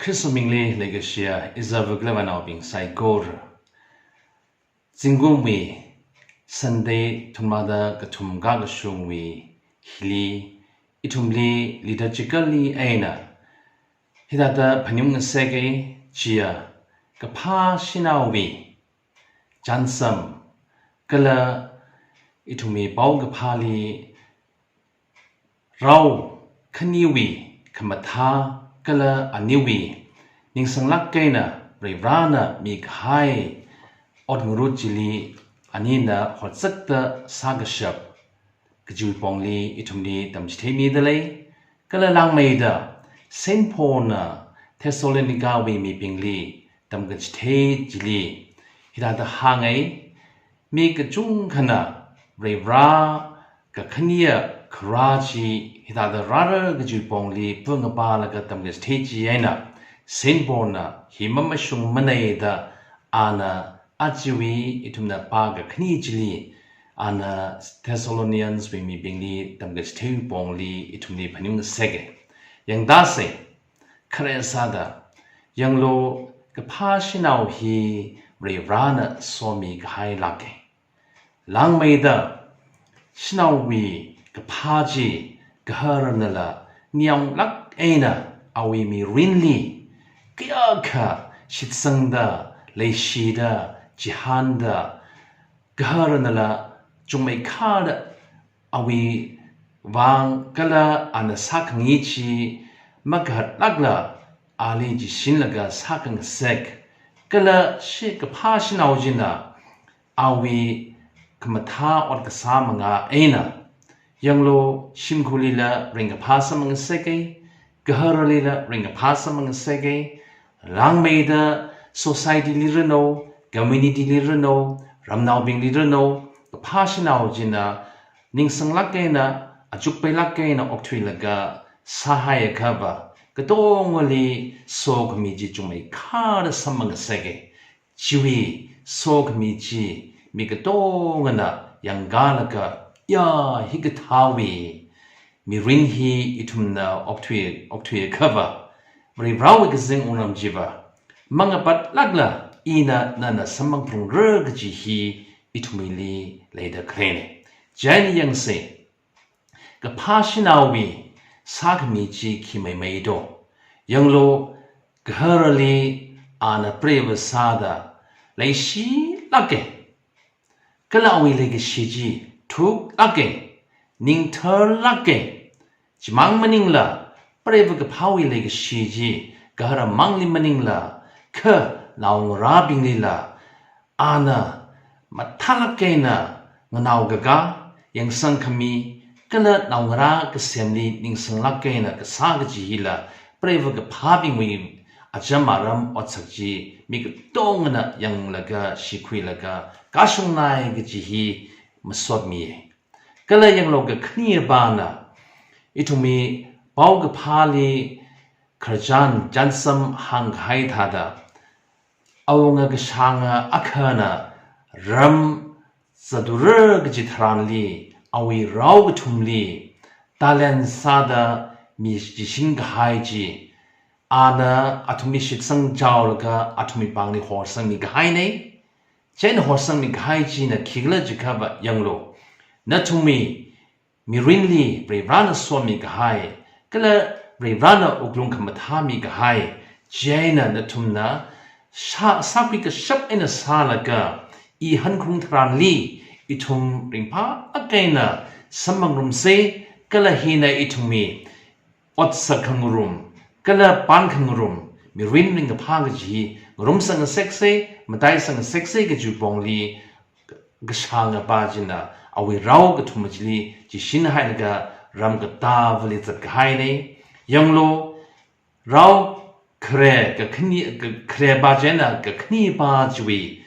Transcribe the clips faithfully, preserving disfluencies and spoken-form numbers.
Khristawui mingli leikashiya iza vaklevānaobing saikora. Zingkumwui Sunday thumrāda kathum kakashungwui hili ithumli liturgically eina hithāda phaningngasaka, chiya kaphā shanaowui chānsam kala ithumwui paokaphāli rao khaniwui khamathā kala aniwui ningsanglāk eina Varivarāna mikahai ot ngarut chili anina hotsakta sākashap kajiwui pongli ithumli tamchitheimida lei. Kala langmeida Saint Paulna Thessalonicawui mibingli tamkachithei chili hithāda hāngai, mi kachungkhana Varivarā kakhaniya kharā chi hithāda rāra kajiwui pongli pungapalaga tamkachithei chi eina Saint Paulna hi mamashungmanei da ana ajawui ithumna pā kakhane chili ana Thessalonianswui mibingli tamkachithei pongli ithumli phaningngasaka. Yangdasa, khare sāda, yanglu kaphā shanao hi Varivarāna somikahailāka. Langmeida shanaowui kaphā chi gaharanala ningyānglāk eina awui mirinli kayākha shitsangda, leishida, chihānda, gaharanala chungmeikhada awui vang kala ana sākhangai chi makahatlākla ali chishinlaga sākhangasak, kala shi kaphā shanao china awui khamathā ot kasā manga eina, yanglu shimkhurlila ringkaphā samphangngasaka, gaharalila ringkaphā samphangngasaka, langmeida society li ranu, community li ranu, ramnaobingli ranu, kaphā shanao china ningsanglāk eina, achukpailāk eina okthuilaga sāhaiakhava, katongali sokhami chi chungmeikhada samphangngasaka. Chiwui sokhami chi mi katongana yangkalaga, ya, hikathāwui mirin hi ithumna okthui, okthuiakhava, Varivarāwui kazing wungram chiva mangapatlākla ina nana samphangphalungra kaji hi ithumwuili leida khaleina. Chieina yangsa, kaphā shanaowui sākhami chi khi meimei do. Yanglu, gaharali ana preiva sāda leishilāka. Kala awui leikashi chi thuklāka, ningtharlāka. Chimang maningla, preiva kaphāwui leikashi chi gaharamangli maningla, kha naongarābinglila ana mathālāk eina nganaokakā, yangsangkhami, kala naongarā kasemli ningsanglāk eina kasā kaji hila, preiva kaphābingwui acham aram otsak chi mi katongana yanglaga, shikhuilaga, kashungnai kaji hi masotmi. Kala yanglu, kakhane pāna, ithumwui paokaphāli khararchan chānsam hāngkahai thāda, awunga kashanga akhana ram zatura kaji tharanli, awui rao kathumli talent sāda mi chishin kahai chi, ana athumli shitsang chaolaga athumwui pāngli horsangmi kahaina. Chieina horsangmi kahai china khikhala jiakhava yanglu, nathumwui mirinli Varivarāna somi kahai, kala Varivarāna wuklung khamathā mi kahai, chieina nathumna sā, sākhui kashap eina sālaga, i hankhaung tharanli ithum ringphālāk eina samphangrumsa, kala hina ithumwui otsak khangarum, kala pan khangarum, mirin ringkaphā kaji ngarumsang ngasaksa, mataisang ngasaksa kajiwui pongli kashanga pā china awui rao kathum chili chishinhailaga ram katāvali zatkahaina. Yanglu, rao khare, kakhane, ka-, khare pā chieina kakhane pā chiwui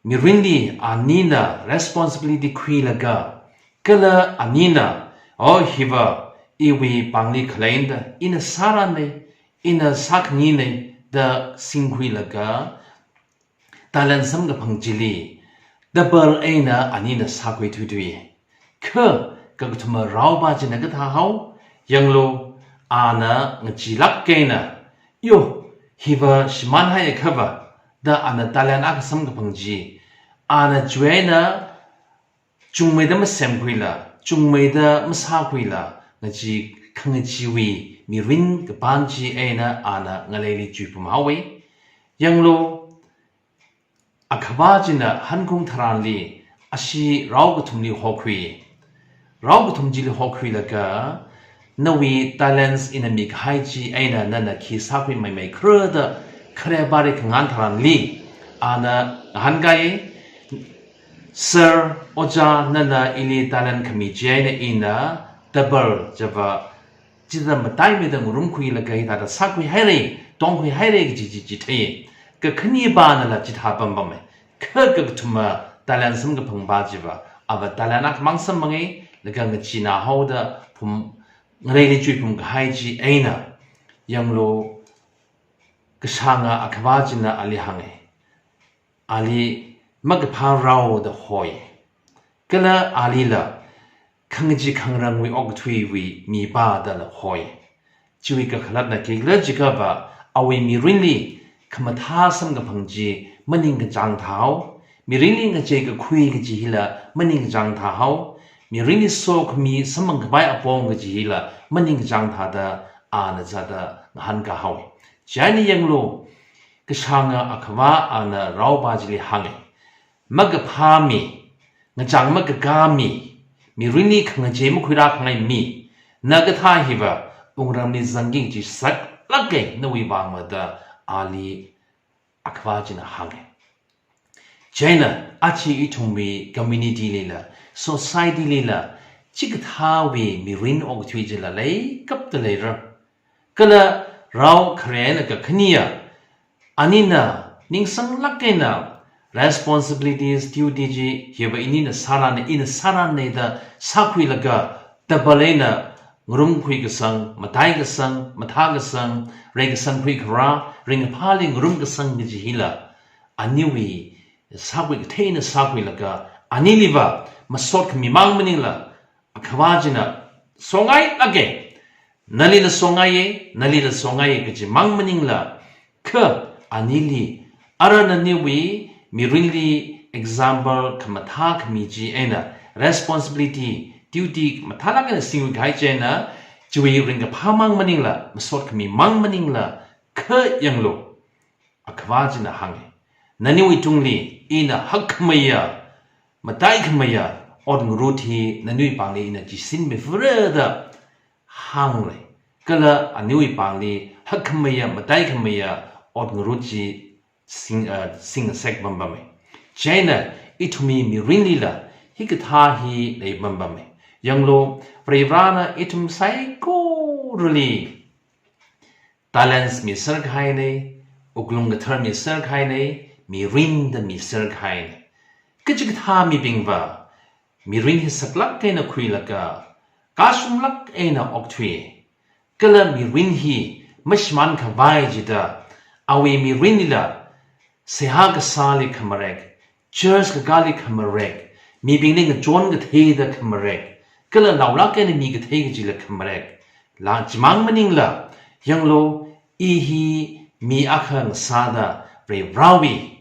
mirinli anina responsibility khuilaga, kala anina, oh, hiva iwui pāngli khaleina da, ina sārana, ina sākhangaina da singkhuilaga, talent samkaphang chili double eina anina sākhui thuithui. Kha kakathuma rao pā china kathāhao, yanglu, ana ngacheelāk eina Yo, hiva shimānhaiakhava, da ana talent akha samkaphang chi, ana chiwui eina chungmeida masemkhuila, chungmeida masākhuila, ngachee khangacheewui mirin kapan chi eina ana ngaleili chuipum haowa. Yanglu, akhava china hankhung tharanli, ashi rao kathumli hokhui. Rao kathum chili hokhuilaga, nawui talents ina mikahai chi eina nana khi sākhuimeimei khala da khare pāli khangahān tharanli, ana ngahānkai, "Sir, ojā, nana ili talent khami chi eina ina double chiva chithāda mataimeida ngarumkhuilaga hithāda sākhuihaira, tongkhuihaira kaji chi chithei." Kakhanepānala chithā pampamma. Kha kakathuma talent samkaphangpā chiva, ava talent akhamang samphangai, laga ngacheena haoda phum, ngaleili chuiphum kahai chi eina, yanglu, kashanga akhava china ali hānga. Ali makaphā rao da hoi. Kala alila khangachee khangarangwui okathuiwui mipā dala hoi. Chiwui kakhalatna khikhala jiakhava, awui mirinli khamathā samkaphang chi maningkachāng thāhao. Mirinli ngachei kakhui kaji hila maningkachāng thāhao. Mirinli sokhami samphang kapai apong kaji hila maningkachāng thāda ana chithāda ngahānkā haowa. Chieina yanglu, kashanga akhava ana raopā chili hānga. Makaphā mi, ngachang makakā mi, mirinli khangachei makhuirākhangai mi, na kathā hiva wungramli zangki kaji saklāka nawui vangva da ali akhava china hānga. Chieina aja ithumwui community lila, society lila, chikathāwui mirin okathui chila leikapta leira. Kala rao khare eina kakhanea, anina ningsanglāk eina responsibilities, duty chi, hiva inina sārana, ina sārana da sākhuilaga, double eina ngarumkhui kasang, matai kasang, mathā kasang, reikasang khuikharā, ringkaphāli ngarum kasang kaji hila, aniwui sākhui kathei eina sākhuilaga, aniliva masot khami mang maningla, akhava china songailāka, nalila songaiya, nalila songaiya kaji mang maningla, kha anili, ara naniwui mirinli example khamathā khami chi eina responsibility, duty mathālāk eina singkhui kahai chieina, chiwui ringkaphā mang maningla, masot khami mang maningla, kha yanglu, akhava china hānga. Naniwui tungli ina hakkhameiya, mataikhameiya ot ngarut hi naniwui pāngli ina chisinmifura da hānglei. Kala aniwui pāngli hakkhameiya, mataikhameiya ot ngarut chi sing, ah, singngasek pampamma. Chieina ithumwui mirinlila hikathā hi lei pampamma. Yanglu, Varivarana ithum saikorali talents miserkahaina, wuklung kathar miserkahaina, mirin da miserkahaina. Kachikathā mibingva mirin hi saklāk eina khuilaga, kashunglāk eina okthui. Kala mirin hi mashimān khavai jida, awui mirinlila seihā kasāli khamarek, church kakāli khamarek, mibingli ngachon katheida khamarek, kala laolāk eina mi kathei kajila khamarek. La chimang maningla, yanglu, i hi mi akha ngasāda Varivarawui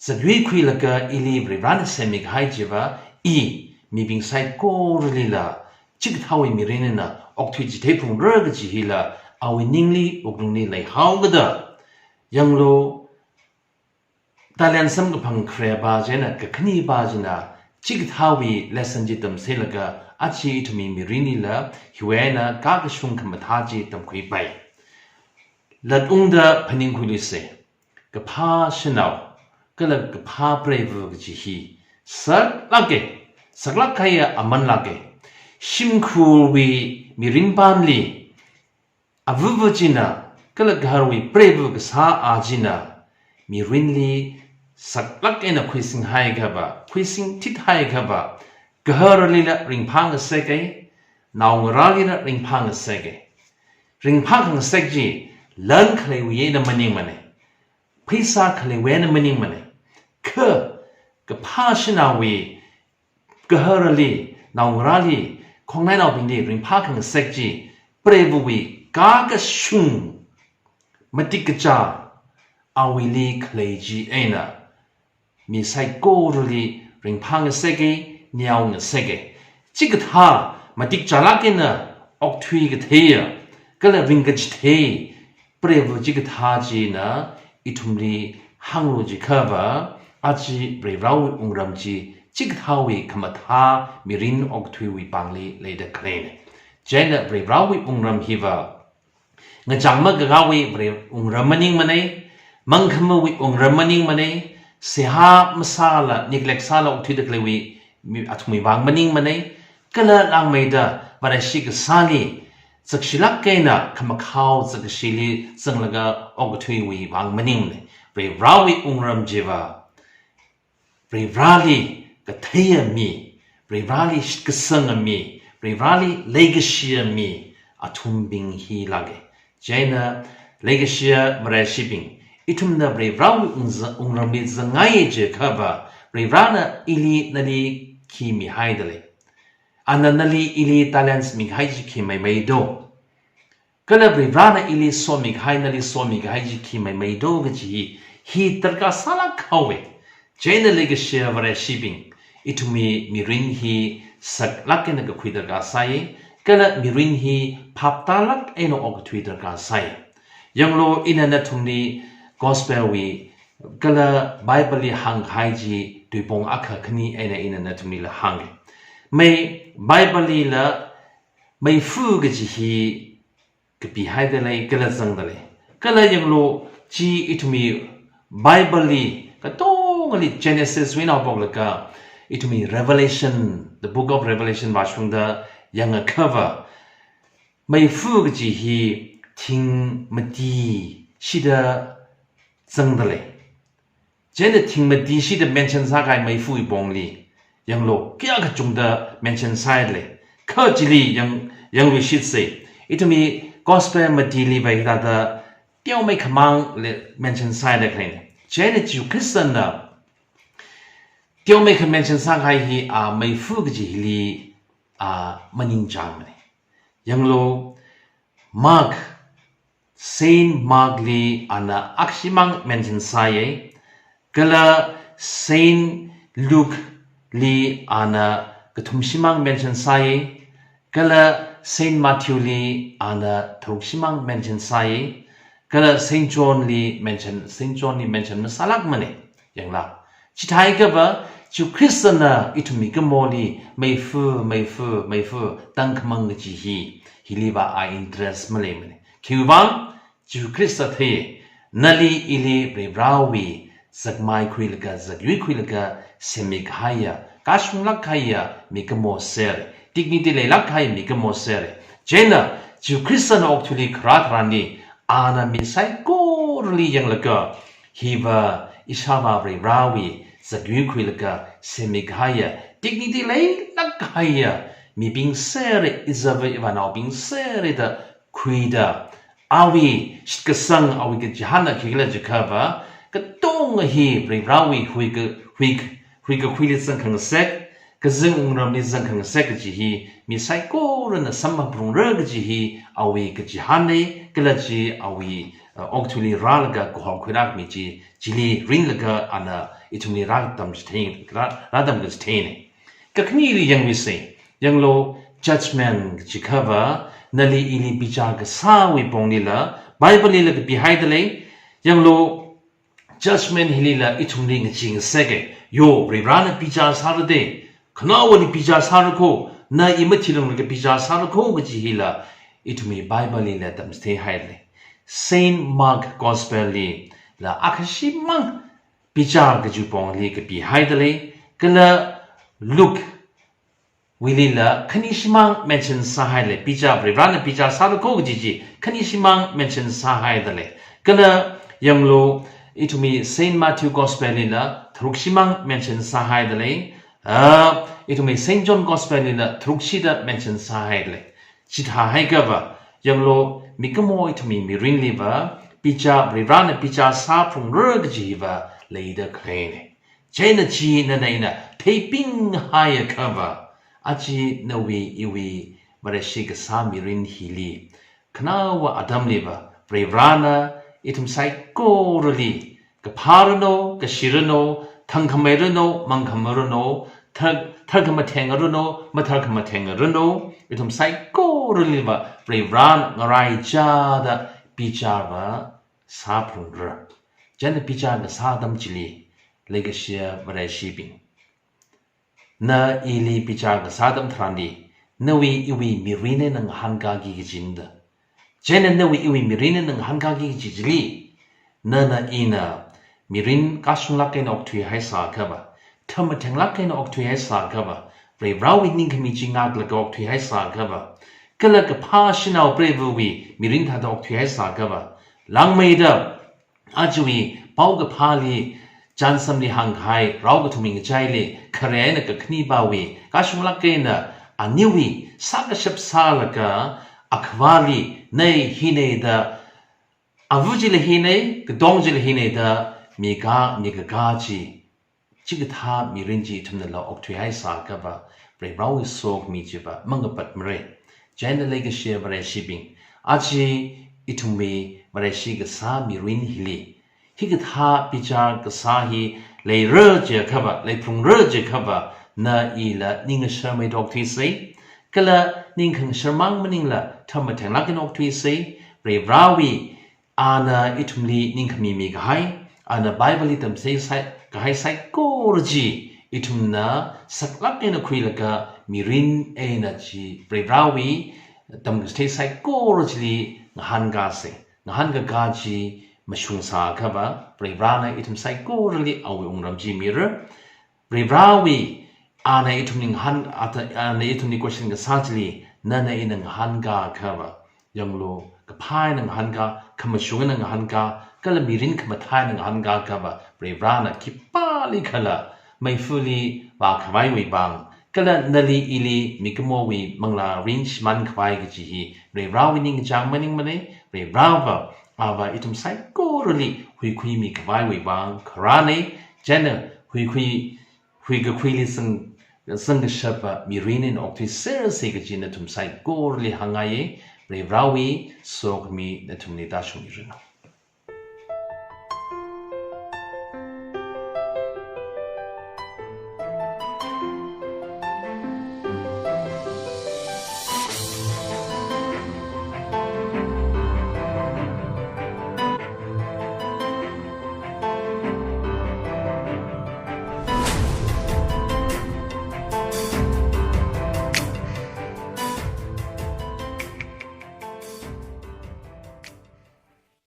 zakyui khuilaga ili Varivarana semmikahai chiva, i mibing saikoralila chikathāwui mirin eina okthui chitheiphungra kaji hila awui ningli wuklungli leihaokida. Yanglu, talent samkaphang kharepā chieina kakhanepā china chikathāwui lesson chi tamseilaga aja ithumwui mirinlila hiwui eina kakashung khamathā chi tamkhuipai. Latungda phaningkhuiluisa. Kaphā shanao kala kaphā preiva kaji hi saklāka, saklāk kahaiya aman lāka. Shimkhurwui mirin pamli avava china kala gaharwui preiva kasā a china mirinli saklāk eina khuisinghaiakhava, khuisingthithaiakhava, gaharalila ringphā ngaseka, naongarālila ringphā ngaseka. Ringphā khangasek chi lan khaleiwui eina maningmana, pheisā khaleiwui eina maningmana. Kha kaphā shanaowui gaharali, naongarāli, khongnainaobingli ringphā khangasek chi preivawui kakashung matik kachā awuili khalei chi eina mi saikorali ringphāngasaka, neongasaka. Chikathā matik chālāk eina okthui katheiya kala ringkachithei preivā chikathā china ithumli hānglu jiakhava, aja Varivarāwui wungram chi chikathāwui khamathā mirin okthuiwui pāngli leida khaleina. Chieina Varivarāwui wungram hiva ngachang makakāwui Vare-, wungram maningmana, mangkhamāwui wungram maningmana, seihā masāla, neglect sāla okthuida khaleiwui mi athumwui vang maningmana, kala langmeida Vareshi kasāli zakshilāk eina khamakhao zakashili zanglaga okthuiwui vang maningmana. Varivarāwui wungram chiva Varivarāli katheiya mi, Varivarāli shitkasanga mi, Varivarāli leikashiya mi athumbing hi lāka. Chieina leikashiya Vareshibing, ithumna Varivarāwui wungza-, wungramli zangngaiya jiakhava, Varivarāna ili nali khi mihaida lei? Ana nali ili talents mikahai chi khi maimei do? Kala Varivarāna ili somikahai, nali somikahai chi khi maimei do kaji hi, hi darkar sālāk haowa. Chieina leikashiya Vareshibing, ithumwui mirin hi saklāk eina kakhui darkar sāi, kala mirin hi phaptālāk eina okthui darkar sāi. Yanglu, ina nathumli Gospel wui kala Bible li hāngkahai chi tuipong akha khani eina ina nathumlila hānga. Mai Bible lila meifa kaji hi kapihaida lei, kala zangda lei. Kala yanglu, chi ithumwui Bible li, katongali Genesis wui eina haophoklaga ithumwui Revelation, the book of Revelation vāshungda yangakhava, meifa kaji hi thingmati shida zangda lei. Chieina thingmati shida mention sākahai meifa wui pongli yanglu, kayākha kachungda mention sāhaida lei. Kha chili yang, yangluishitsa. Ithumwui Gospel matili va hithāda teomeikhamangla mention sāhaida khaleina. Chieina Jesu Khristana teomeikha mention sākahai hi, a, meifa kaji hili, a, maningchāngmana. Yanglu, Mark, Saint Mark li ana akhashimang mention sāya, kala Saint Luke li ana kathumshimang mention sāya, kala Saint Matthew li ana tharukshimang mention sāya, kala Saint John li mention, Saint John li mention masālākmana. Yanglu, chithāhaikava, Jesu Khristana ithum mikumoli meifa, meifa, meifa tangkhamang kaji hi, hiliva a interest maleimana. Khiwuivang, Jesu Khrista thei, nali ili Varivarāwui zakmai khuilaga, zakyui khuilaga semmikahaiya, kashunglāk kahaiya mikumo sera, dignity leilāk kahai mikumo sera. Chieina Jesu Khristana okathuili kharā tharanli, ana mi saikorali yanglaga, hiva ishāvā Varivarāwui zakyui khuilaga semmikahaiya, dignity leilāk kahaiya mibing sera, izava ivānaobing sera da khuida, awui shitkasang, awui kachihānna khikhala jiakhava, katonga hi Varivarāwui huika, huik, huikakhuili zangkhangasak, kazing wungramli zangkhangasak kaji hi mi saikorana samphangra kaji hi awui kachihānna, kala chi awui, uh, okathuili rālaga kahomkhuirāmi chi, chili ringlaga ana ithumli rātamchitheina, rā, rātamkachitheina. Kakhaneli yangluisa, yanglu, judgment jiakhava, nali ili bichar kasāwui ponglila, Bible lila kapihaida lei, yanglu, judgment hilila ithumli ngacheengasaka, yo, Varivarāna bichar sāra da, khanaowali bichar sāra kho, na i mathilunglaga bichar sāra kho kaji hila, ithumwui Bible lila tamchitheihaida lei. Saint Mark Gospel lila akhashimang bichar kaji pongli kapihaida lei, kala Luke wuilila khanishimang mention sāhaida lei, bichar, Varivarāna bichar sāra kho kaji chi khanishimang mention sāhaida lei. Kala yanglu, ithumwui Saint Matthew Gospel lila tharukshimang mention sāhaida lei, ah, ithumwui Saint John Gospel lila tharukshida mention sāhaida lei. Chithāhaikava, yanglu, mikumo ithumwui mirinliva, bichar, Varivarāna bichar sāphalungra kaji hiva leida khaleina. Chieina chi nana ina theipinghaiakhava, aja nawui iwui Vareshi kasā mirin hili, khanaowa atamliva, Varivarāna ithum saikorali, kaphā ranu, kashi ranu, thangkhamei ranu, mangkhamei ranu, thar-, tharkhamatheng ranu, matharkhamatheng ranu, ithum saikoraliva Varivarana ngaraichāda bichar va sāphalungra. Chieina bichar kasā atam chili, leikashiya Vareshibing, na ili bichar kasā atam tharanli, nawui iwui mirin eina ngahānkāki kajina da. Chieina nawui iwui mirin eina ngahānkāki kaji chili, nana ina mirin kashunglāk eina okthuihaisākhava, tharmathenglāk eina okthuihaisākhava, Varivarawui ningkhami chi ngaklaga okthuihaisākhava, kala kaphā shanao preiva̱wui mirin thāda okthuihaisākhava, langmeida ajawui paokaphāli, chānsamli hāngkahai rao kathum ngachaili khare eina kakhanepāwui kashunglāk eina aniwui sākashap sālaga, akhavāli nei hi nei da, ava chila hi nei, katong chila hi nei da mikā, mikakā chi, chikathā mirin chi ithumnala okthuihaisākhava, Varivarawui sokhami chiva mangapatmara. Chieina leikashiya Vareshibing, aja ithumwui Vareshi kasā mirin hili, hikathā bichar kasā hi leira jiakhava, leiphalungra jiakhava, na ila ning ngasharmeida okthuisa, kala ning khangasharmang maningla tharmathenglāk eina okthuisa. Varivarawui ana ithumli ningkhami mikahai, ana Bible li tamchithei sai-, kahai saikora chi ithumna saklāk eina khuilaga, mirin eina chi Varivarawui tamkachithei saikora chili ngahānkāsa. Ngahānkakā chi mashungsākhava, Varivarana ithum saikorali awui wungram chi mira. Varivarawui ana ithumli ngahān, ata-, ana ithumli question kasā chili, nana ina ngahānkākhava, yanglu, kaphā eina ngahānkā, khamashung eina ngahānkā, kala mirin khamathā eina ngahānkākhava, Varivarana khipālikhala meifali vākhavaiwui vang, kala nali ili mikumowui manglā rin shimānkhavai kaji hi Varivarawui ningkachāng maningmana. Varivarava, ava ithum saikorali huikhuimikhavaiwui vang kharāna. Chieina huikhui, huikakhuili zang, zangkashapa mirin eina okthuisersa kaji nathum saikorali hāngngaiya. Varivarawui sokhami nathumli tāshungmiranu.